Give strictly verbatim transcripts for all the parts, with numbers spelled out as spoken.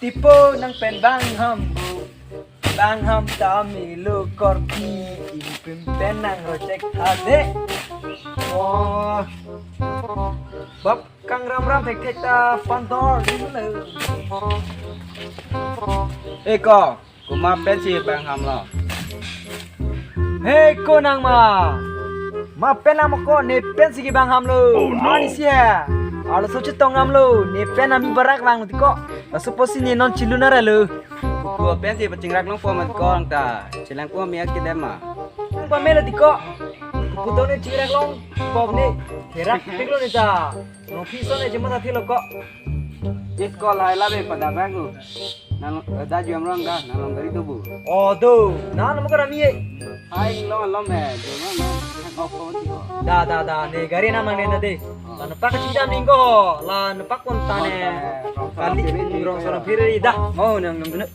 Tipo nang pen bangham bu. Bangham ta melo korpi, ingpin pen nang rojek hade. Oh. Bap kang ram ram thek thek ta pandor di melo. Eh ko, komat pensi bangham lo? Hei ko nang ma. Mat pen nang ma ko, ne pensi kebangham lo. Oh, no. Ani si ha. Arloso chetong damlo, ne pen ami barak vanglo ti ko. Laso pusi ne non chilun arlo. Pupu pensi pachingrak longpo ma ti ko nang ta. Chelang po mi ak kedam ma. Nang pamelo ti ko. Pupu to ne chingrak longpo ne. Therak piklo ne ta. Nong phi son e jema ta thilo ko. Yes ko, lahai la be pada bang ko. Nang, eh, da juam rong da, nang long gari do bu. Oh do, nang nang ko rami e. Hai long long be, juam rong da. Nang ko ko ti ko. Da da da, ne gari nang mang ne na de. Oh. La nepak kachidam ning ko, la nepak kon ta ne. Oh, ta, rong kali sarong phiri, rong sarong phiri da. Mau nang nang guna.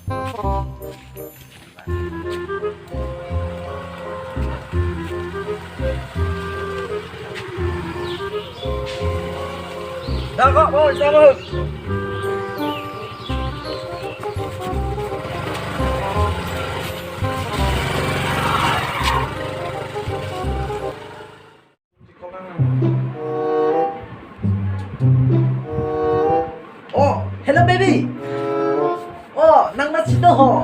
Dah kok, mau sama. Oh, hello baby. Oh, nang nang si do ho.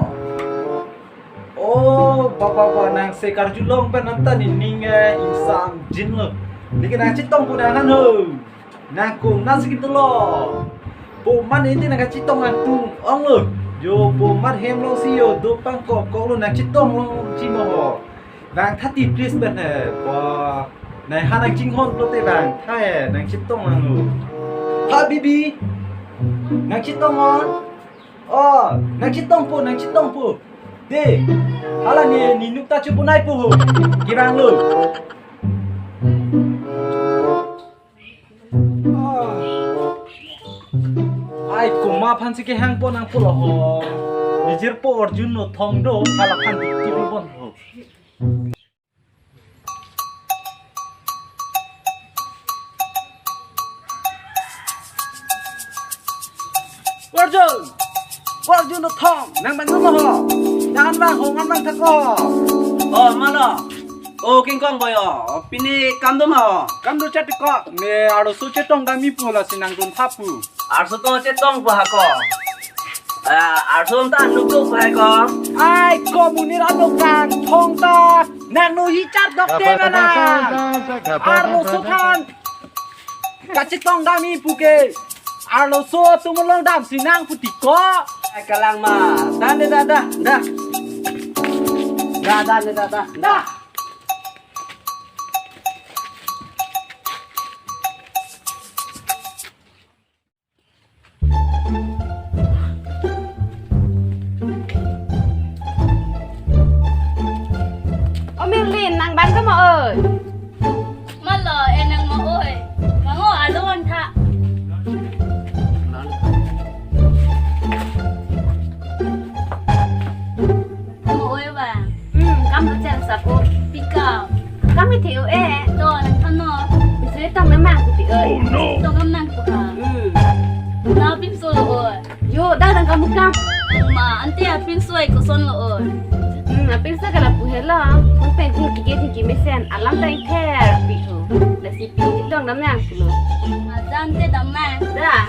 Oh, papa pa nang se karjulong pen anta nening, eh, ingsam jin lo. Neke nang chetong pu nang ho. Nang kung nang si kitulo. Po man iti nang kachetong nang tung ong lo. Yo po man hem long si yo do pang kok kok lo nang chetong long chimo ho. Vang tha ti please pen he. Wah, nang ha nang chinghon pulote vang tha he, nang chetong nang lo. Ha bibi. Nang chetong on. Oh, nang chetong po, nang chetong po. De. Hala ne, ne nuk ta chepu nai po ho. Kevang lo. Ai, komat aphan si kehang po nang pulo ho. Nijir po Arjun no thong do, hala aphan di tulu bon ho. Arjun! Arjun no thong, nang bang dum ho. Nang an bang hong an bang thek ho. Oh, malo. Oh, King Kong boy, oh, pini kam dum ho. Kam do chat ko. Ne arloso chetong dam mi pu lasi nang dun tha pu. Arloso to chetong pu ha ko. Ah, arloso ta nuk do pu ha ko. Ai, ko monit an do kan thong ta. Nang no hi char dok te mana. Arloso than. Kachetong dam mi pu ke. Arloso atum along dam si nang pu ti ko. Ai, kalang ma. Dan de da da. Da. Da, dan de da da. Da. O Mirlin, nang bang ke mo oi? Malo, eh, nang mo oi. Mango alo an tha. Mo oi ba. Hmm, kam do chen sa ko. Pi kam. Kam mi the o eh. To, nang than no. Isi tang na mang ko ti oi. Oh, no. To kam nang ko ha. Hmm. Na pinso lo oi. Yo, da dang kam kam. Ma, ante apinso ai koson lo oi. Hmm, apinso ke lapu helo. Kung pen kung kike kike mesen. Alam dang ther pi ho. Lasi pi dong dam nang lo. Ma, ante dam nang. Da.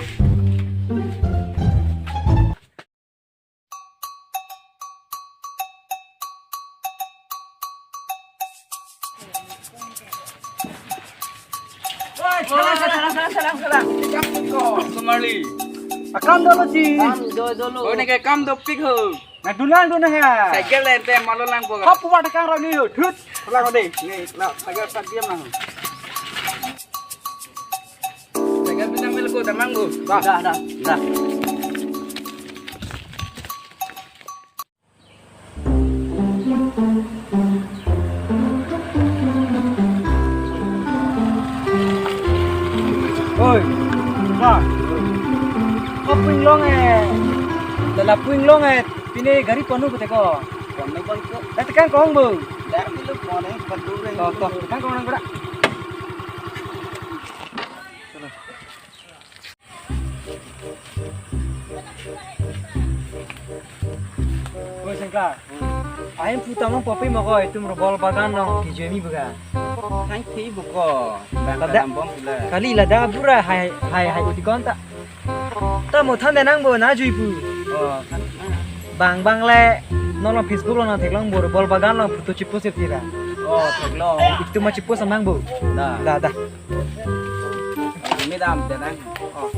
Oi, salang, salang, salang, salang, salang. Ko, Sumarli. Akam dolo ji. Kam do dolo. Oi, neke kam dopik ho. Na dunang dunang ha. Cycle le ente malo lang po. Hap puwa takang rami ho. Thut. Pulang ode. Ni, na, cycle sa diam lang. Tega bina mil ko damang ko. Dah, dah, dah. Oi, ba. Ko ping long eh. Dala ping long eh. Pine gari ponu ko teko. Ponu pon ko. Dah tekan kong bu. Dah milu pon eh. Padu eh. To, to. Tekan kong nang kuda. Chalo. Ka. Ahem putam long popi moko itum rubber bagan long kijemi buka. Thank you buko. Bang Lada. Kadam bom pula. Kali lada bura hai hai hai utikon ta. Ta mo than denang bo na jui pu. Oh, kan. Bang bang le non long Facebook long nang theklong bo rubber bagan long photo chipo sep tira. Oh, theklong. Itum ma chipo samang bo. Da. Da da. Ini dam denang. Oh.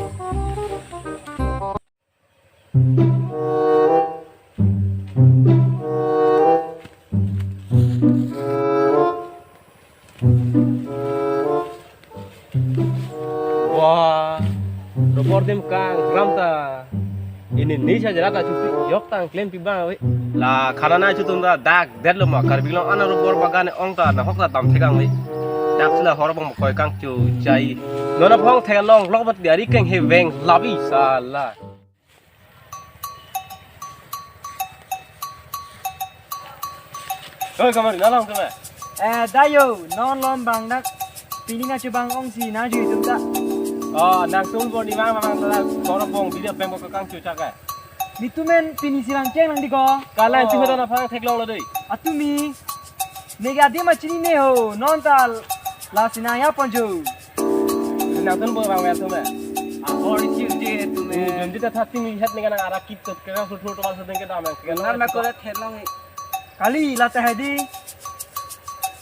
Wah, rubber adim kang ram ta. Ini ni sa jara ta chupi yok tang klem pi bang ave. La khana na chutum ta dak det lo ma Karbi Anglong ana rubber bagan ong ta na hok ta dam thekang ave. Dak sila hor bang koi kang chu chai. Nona phong thek long lok bat diari keng he veng lavi sala. Oi, kamari, nalang keme. Eh, dayo, non lom bang dak. Pini na chubang ong si na jui tum ta. Oh, nangtum bor ni bang bang la koro bong bidi peng bok kang chuchak eh. Nitum men pini si lang cheng lang di ko. Kalang Oh. Chuma na phang theklong lo dei. Atumi. Nega di ma chinine ho, non ta la si nangya ponjo. Nangtum bo bang men tum eh. Ahor chiu je tum eh. Jon di ta thak ting het nega nang arak kit tot kera sut sut mal sedeng ke dam eh. Nang na kore theklong eh. Kali la ta hai di.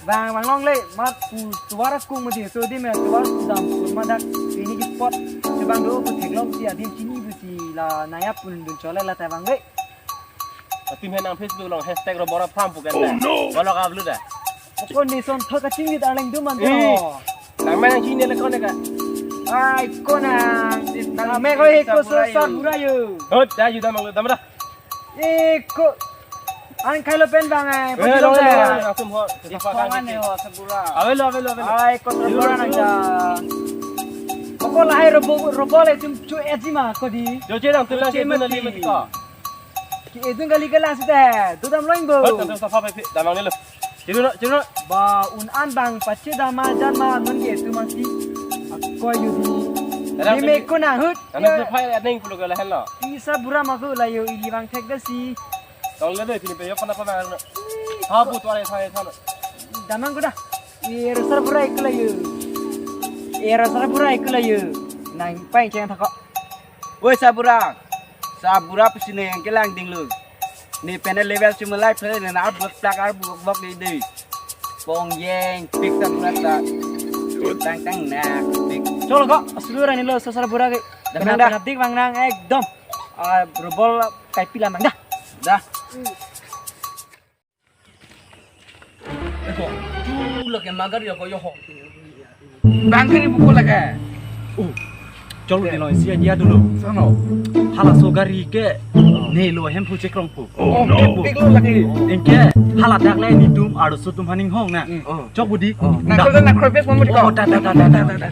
Bang bang long le mat pu tuar kung ma di so di me tuar ku dam pu ma dak ini ki pot. Chubang do ku theklong si adim chini bu si la nangya pun dun chole la ta bang le. Atim hen nang Facebook long hashtag rubber farm pu kan. Oh, no. Bolok upload ah. Ko ni son thok kaching di darling du man Eh. Ko. Nang main nang chini le ko ne ka. Ai ko nang. Nang me ko eko so sar bura yo. Hot, da yu da mang da mara. Eko. An khailo pen bang ai. Eh, lo, lo, lo, lo, langsung ho. Eko man ho sar bura. Avelo, avelo, avelo. Ai ko sar bura nang ja. Ko lahai rubber, rubber le tum chu eji ma ko di. Jo je dang tu la Che je tu na mati. Limit ko. Ki edun kali kala sita. Dodam loin bo. Hot, dam, dam, dam, dam, dam, dam, dam. Chino, chino. Ba un an bang pache dama jan ma nun ke tu mangsi. Ako yudi. Dam, Meme dam. Ko na hut. Ana se phai aning pulo kala hello. Isa bura ma ko la yo ili bang thek da si. Tong le doi pini pe yo pana pana. Ha bu tuare thai thana. Damang ko da. Era sar bura ikla yo. Era sar bura ikla yo. Nang pai cheng thako. Oi sar bura. Sar bura pusi ne yang kelang ding lu. Ne pen level cuma lai pele ne na arbok plak arbok bok di di. Pong yeng pik sar bura ta. Tang tang na pik. Cholo ko, asulu rani lo sar bura ke. Dah, dah. Penap dik bang nang ekdom. Ah, rubber kai pila mang dah. Dah. Eko, tu lake magar ya ko yo ho. Bangkiri buku lake. Uh, cholo ni lo isi aja dulu. Sono. Hala so gari ke ne lo hem pu chekrong pu. Oh, no. Pik lo lake. Ingke hala dak le nitum arloso atum haning hong na. Hmm. Oh. Chok budi. Oh. Na ko na krope pon mo di ko. Oh, da, da, da.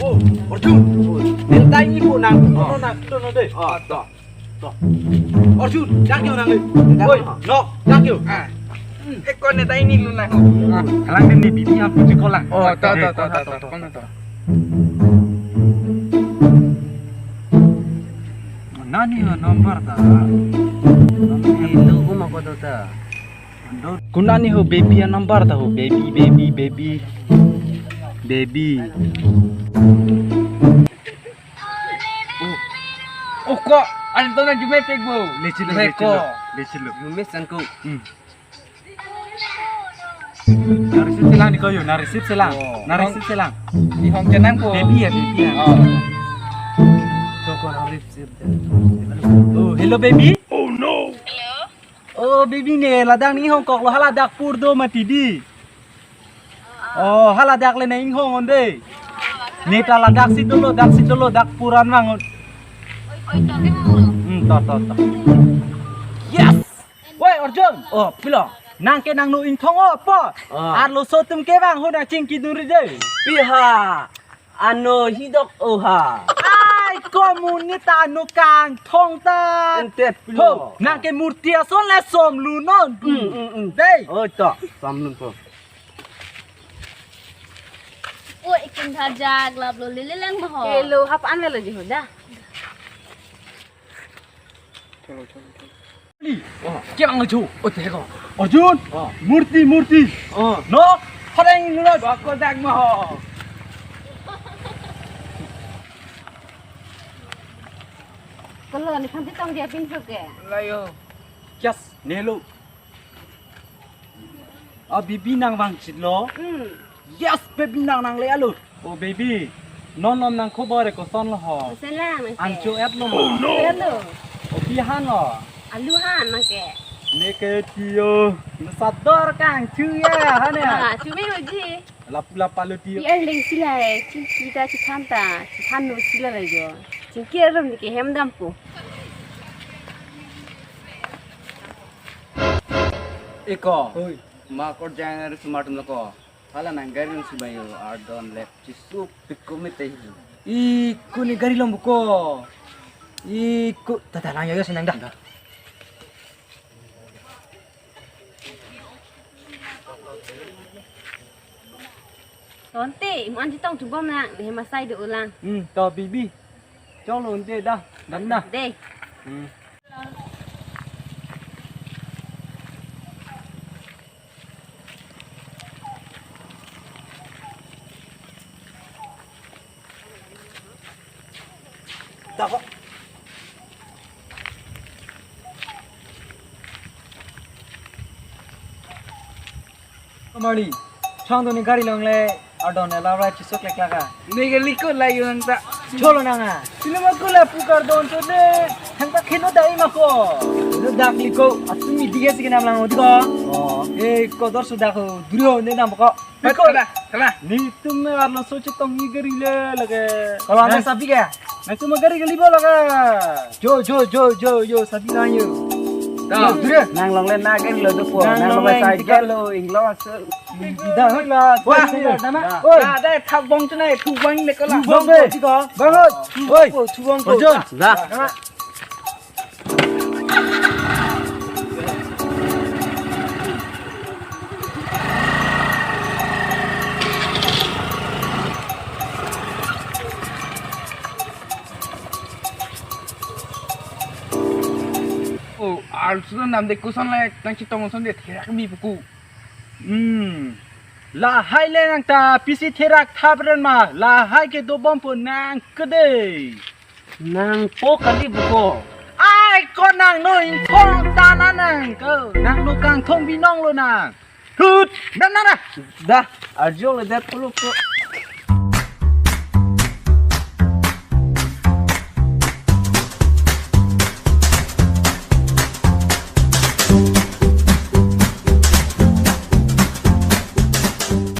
Oh, Arjun. Nel tai ni ko nang. Oh. No na, no, no de. Oh, to. To. Arjun, dak yo nang. Oi, no, dak yo. Ah. Eh, ko ne tai ni lu nang. Ah, kalang din ni bibi yang puji kolang. Oh, to, to, to, to, to. Kono to. Nani ho number ta? Hello, ko ma ko to ta. Konat ni ho baby a-number ta ho, baby, baby, baby. Baby. Oh. Oh, ko, anto na jume pek bo. Lechilo, lechilo, lechilo. Jume san ko. Hmm. Na receive selang ni ko yo, na receive selang. Oh. Na receive selang. Di hong kenang ko. Baby ya, baby ya. Oh. So ko na receive. Oh, hello baby. Oh no. Hello. Oh, baby ne, ladak ne inghong kok lo hala dak pur do mati di. Oh, hala dak le ne inghong on de. Ne ta ladak si dolo, dak si dolo, dak pur an vang on. Hmm, to, to, to. Yes! Woi, Arjun! Oh, pilo. Nang ke nangno ingthong o, po? Ah. Arloso atum ke vang ho na chingki duri de. Piha! Ano hidok oha. Ai, ko monit ta ano kangthong ta. Ente pilo. Ho, nang ke murti ason le somlun non. Mm, mm, mm. Dei. Oh, to, somlun po. Oh, ikin thajak lap lo lele lang ba ho. Hello, hap an le lo ji ho da. Chalo, chalo, chalo. Ni, oh, kemang lo chu. Oh, teko. Arjun, oh, murti, murti. Oh. No, hareng lo. Bako dak mo. Kalo, ni kan titong dia pinso ke. Layo. Yes, nelo. A baby nang vangchit lo. Hmm. Yes, baby nang nangle alo. O baby, non non nang khobor e koson lo ho? Koson lang nang ke? Ancho et lo ma? Hello. O pi han lo? Alu han nang ke? Neke tiyo. Nasador kang chu ya han ya. Ah, chu me roji. Lapu lapa lo tiyo. Pi erling sila e, chi chi ta chi than ta, chi than no sila le jo. Chingki arum ni ke hem dampo. Eko. Oi. Ma kor jang er smart lo ko. Hala nang gari nang subai yo, ardon lep chisuk piko mete hi. Iko ni gari lom ko. Iko tata lang yo yo senang dah. Tonte, mo an titong tubom na, ni masai do ulang. Hmm, to baby. Chong lo ante dah, dam na. De. Hmm. Tako. Amari, chang doni gari longle, ardon ela rai chisok lek laka. Neke liko layo nang ta. Cholo nanga. Sini ma kula pukar don chode. Thang ta kheno dai ma ko. Lo dak liko, atumi dige sige nam lang odi ko. Oh. Eh, kodor sudah ko, duro ne nam ko. Liko la, la. Ni tum me arlo so chetong ni gari le lage. Kalau anda sabi ke? Nang tum gari ke libo lage. Jo, jo, jo, jo, jo, sabi lang yo. Dah. Duro. Nang longle na gari lo dopo. Nang longle cycle lo, inglo asal. Dah, hoi la. Wah, nama. Oi. Dah, dah, thak bong tu nai, thu bong ne ko la. Thu bong ko. Bang, oi. Oi. Thu bong ko. Dah. Oh, arloso nam de koson le nang chetong son de therak bi puku. Hmm. Lahai le nang ta pisi therak thap ren ma. Lahai ke dobom po nang kede. Nang po kali buko. Ai ko nang no ingkong tana nang ko. Nang no kangthong binong lo nang. Tut, dam nang na. Dah, arjo le det pulo ko.